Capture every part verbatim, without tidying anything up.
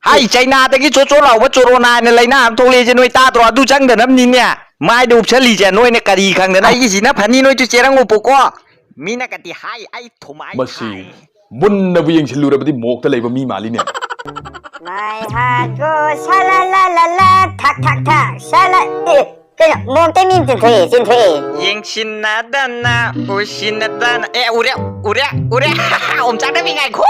ꯍꯥꯏ, ꯆꯩꯅꯥꯗꯒꯤ ꯆꯣꯠ ꯆꯣꯠ ꯂꯥꯎꯕ ꯆꯣꯔꯣꯅꯥ ꯍꯥꯏꯅ ꯂꯩꯅꯥ ꯑꯃ ꯊꯣꯛꯂꯛꯏꯁꯦ ꯅꯣꯏ ꯇꯥꯗ꯭ꯔꯣ? ꯑꯗꯨ ꯆꯪꯗꯅꯕꯅꯤꯅꯦ ꯃꯥꯏꯗ ꯎꯞꯁꯜꯂꯤꯁꯦ, ꯅꯣꯏꯅ ꯀꯔꯤ ꯈꯪꯗꯅ? ꯑꯩꯒꯤꯁꯤꯅ ꯐꯅꯤ, ꯅꯣꯏꯁꯨ ꯆꯦꯔꯪ ꯎꯞꯄꯨꯀꯣ꯫ ꯃꯤꯅ ꯀꯗꯤ ꯍꯥꯏ, ꯑꯩ ꯊꯨꯃꯥꯏ ꯃꯁꯤ ꯊꯥꯏ꯫ ꯃꯨꯟꯅꯕꯨ ꯌꯦꯡꯁꯤꯜꯂꯨꯔꯕꯗꯤ ꯃꯣꯛꯇ ꯂꯩꯕ ꯃꯤ ꯃꯥꯜꯂꯤꯅꯦ꯫ My heart goes sha la la la la, ꯊꯛ ꯊꯛ ꯊꯛ, sha la, ꯑꯦ, ꯀꯩꯅꯣ, ꯃꯣꯛꯇꯩ ꯃꯤ ꯑꯃ ꯆꯦꯟꯊꯣꯛꯑꯦ, ꯆꯦꯟꯊꯣꯛꯑꯦ꯫ ꯌꯦꯡꯁꯤꯟꯅꯗꯅ, ꯎꯁꯤꯟꯅꯗꯅ, ꯑꯦ, ꯎꯔꯦ, ꯎꯔꯦ, ꯎꯔꯦ, ꯑꯣꯝꯆꯥꯛꯅꯕꯤ ꯉꯥꯏꯈꯣ꯫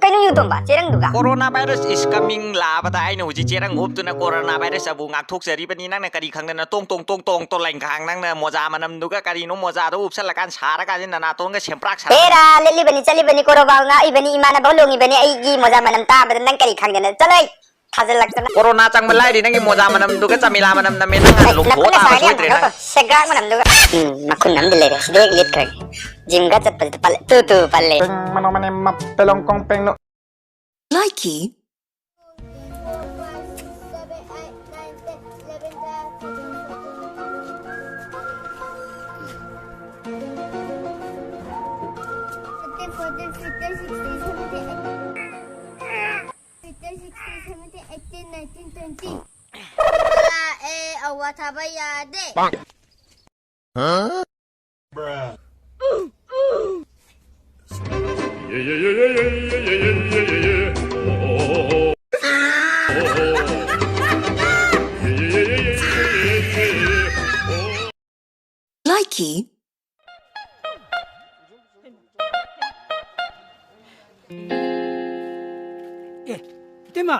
ꯀꯩꯅꯣ ꯌꯨꯇꯣꯝꯕ, ꯆꯦꯔꯪꯗꯨꯒ? Corona virus is coming ꯂꯥꯕꯗ ꯑꯩꯅ ꯍꯧꯖꯤꯛ ꯆꯦꯔꯪ ꯎꯞꯇꯨꯅ corona virus ꯑꯕꯨ ꯉꯥꯛꯊꯣꯛꯆꯔꯤꯕꯅꯤ꯫ ꯅꯪꯅ ꯀꯔꯤ ꯈꯪꯗꯅ ꯇꯣꯡ, ꯇꯣꯡ, ꯇꯣꯡ, ꯇꯣꯡ, ꯇꯣ ꯂꯩꯈꯥꯡ, ꯅꯪꯅ ꯃꯣꯖꯥ ꯃꯅꯝꯗꯨꯒ ꯀꯔꯤꯅꯣ ꯃꯣꯖꯥꯗꯣ ꯎꯞꯁꯜꯂꯀꯥꯟ ꯁꯥꯔꯀꯥꯟꯁꯤ ꯅꯅꯥꯇꯣꯟꯒ ꯁꯦꯝꯄ꯭ꯔꯥꯛ ꯁꯥꯔ ꯍꯦꯔꯥ, ꯂꯤꯠꯂꯤꯕꯅꯤ, ꯆꯠꯂꯤꯕꯅꯤ, ꯀꯣꯔꯣꯕꯥꯎ ꯉꯥꯛꯏꯕꯅꯤ, ꯏꯃꯥꯟꯅꯕ ꯂꯣꯡꯉꯤꯕꯅꯤ, ꯑꯩꯒꯤ ꯃꯣꯖꯥ ꯃꯅꯝ ꯇꯥꯕꯗ ꯅꯪ ꯀꯔꯤ ꯈꯪꯗꯅ? ꯆꯠꯂꯣꯏ! ꯊꯥꯖꯤꯜꯂꯛꯇꯅ꯫ Corona ꯆꯪꯕ ꯂꯥꯏꯔꯤ, ꯅꯪꯒꯤ ꯃꯣꯖꯥ ꯃꯅꯝꯗꯨꯒ ꯆꯃꯦꯂꯥ ꯃꯅꯝ ꯅꯝꯃꯦ, ꯅꯪ ꯍꯥꯟꯅ ꯑꯩ ꯂꯨꯝꯐꯣꯛꯑ ꯅꯈꯨꯠꯅ ꯇꯥꯕ ꯁꯥꯏꯅ ꯁꯣꯏꯗ꯭ꯔꯦ ꯌꯥꯝ ꯅꯪ꯫ ꯁꯦꯒꯥꯛ ꯃꯅꯝꯗꯨꯒ꯫ ꯎꯝ, ꯃꯈꯨꯟ ꯑꯃꯗꯤ ꯂꯩꯔꯦ, ꯁꯤꯗ ꯍꯦꯛ ꯂꯤꯠꯈ꯭ꯔꯒꯦ꯫ ꯖꯤꯝꯒ ꯆꯠꯄꯗꯨꯗ ꯄꯜꯂꯦ, ꯇꯨ ꯇꯨ ꯄꯜꯂꯦ꯫ ꯄꯦꯡ ꯃꯅꯣ ꯃꯅꯦ ꯃꯞ ꯄꯦꯂꯣꯡ ꯀꯣꯡ ꯄꯦꯡ ꯅꯣ꯫ Likey. Fifteen, fourteen, fifteen, sixteen, seventeen, eighteen, nineteen, twenty. ꯂꯥꯛꯑꯦ, ꯑꯋꯥ ꯊꯥꯕ ꯌꯥꯗꯦ꯫ Likey. ꯑꯦ, ꯏꯇꯩꯃ꯫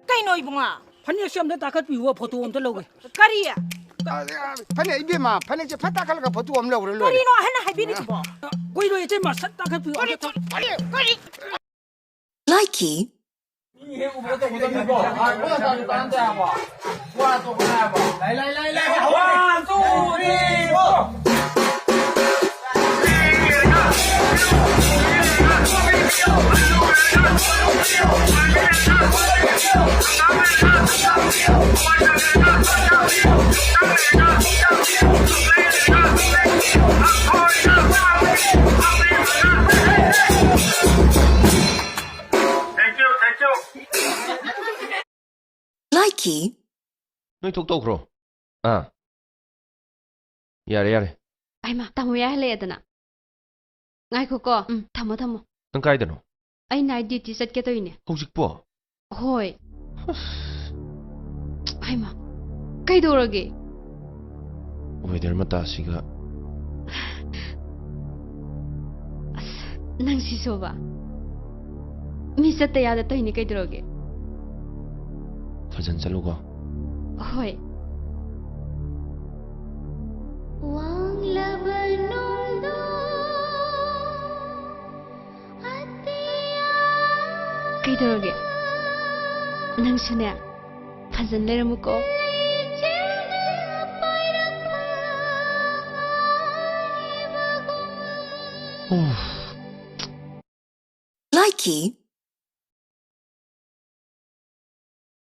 ꯀꯩꯅꯣ ꯏꯕꯨꯡꯉꯣ? ꯐꯅꯦꯛꯁꯦ ꯑꯝꯇ ꯇꯥꯈꯠꯄꯤꯌꯨ, ꯐꯣꯇꯣ ꯑꯝꯇ ꯂꯧꯒꯦ꯫ ꯀꯔꯤ? ꯐꯅꯦꯛ, ꯏꯕꯦꯝꯃ, ꯐꯅꯦꯛꯁꯦ ꯐꯠ ꯇꯥꯈꯠꯂꯒ ꯐꯣꯇꯣ ꯑꯃ ꯂꯧꯔ ꯂꯣꯏꯔꯦ꯫ ꯀꯔꯤꯅꯣ ꯑꯍꯟꯅ ꯍꯥꯏꯕꯤꯔꯤꯁꯤꯕꯣ? ꯀꯨꯏꯔꯣꯏ ꯏꯇꯩꯃ, ꯁꯠ ꯇꯥꯈꯠꯄꯤꯌꯨ, ꯀꯔꯤ, ꯑꯝꯇ꯫ ꯀꯔꯤ, ꯀꯔꯤ? Likey. ꯂꯥꯏꯀꯤ꯫ ꯅꯣꯏ ꯊꯣꯛ ꯇꯧꯈ꯭ꯔꯣ꯫ ꯑꯥ꯫ ꯌꯥꯔꯦ, ꯌꯥꯔꯦ꯫ ꯑꯩꯃ, ꯇꯥꯃꯣ ꯌꯥꯏ ꯍꯜꯂꯛꯑꯦꯗꯅ꯫ ꯉꯥꯏꯈꯣꯀꯣ꯫ ꯎꯝ, ꯊꯝꯃꯣ, ꯊꯝꯃꯣ꯫ ꯅꯪ ꯀꯥꯏꯗꯅꯣ? ꯑꯩ night duty ꯆꯠꯀꯦ ꯇꯧꯔꯤꯅꯦ꯫ ꯍꯧꯖꯤꯛꯄꯣ? ꯍꯣꯏ꯫ ꯍꯩꯃ, ꯀꯩꯗꯧꯔꯒꯦ? Weather ꯃꯇꯥꯁꯤꯒ꯫ ꯑꯁ, ꯅꯪꯁꯤꯁꯨꯕ꯫ ꯃꯤ ꯆꯠꯇ ꯌꯥꯗ ꯇꯧꯔꯤꯅꯦ, ꯀꯩꯗꯧꯔꯒꯦ? ꯐꯖꯅ ꯆꯠꯂꯨꯀꯣ꯫ ꯍꯣꯏ꯫ ꯀꯩꯗꯧꯔꯒꯦ? ꯅꯪꯁꯨꯅꯦ, ꯐꯖꯅ ꯂꯩꯔꯝꯃꯨꯀꯣ꯫ ꯎꯐ꯫ ꯂꯥꯏꯀꯤ꯫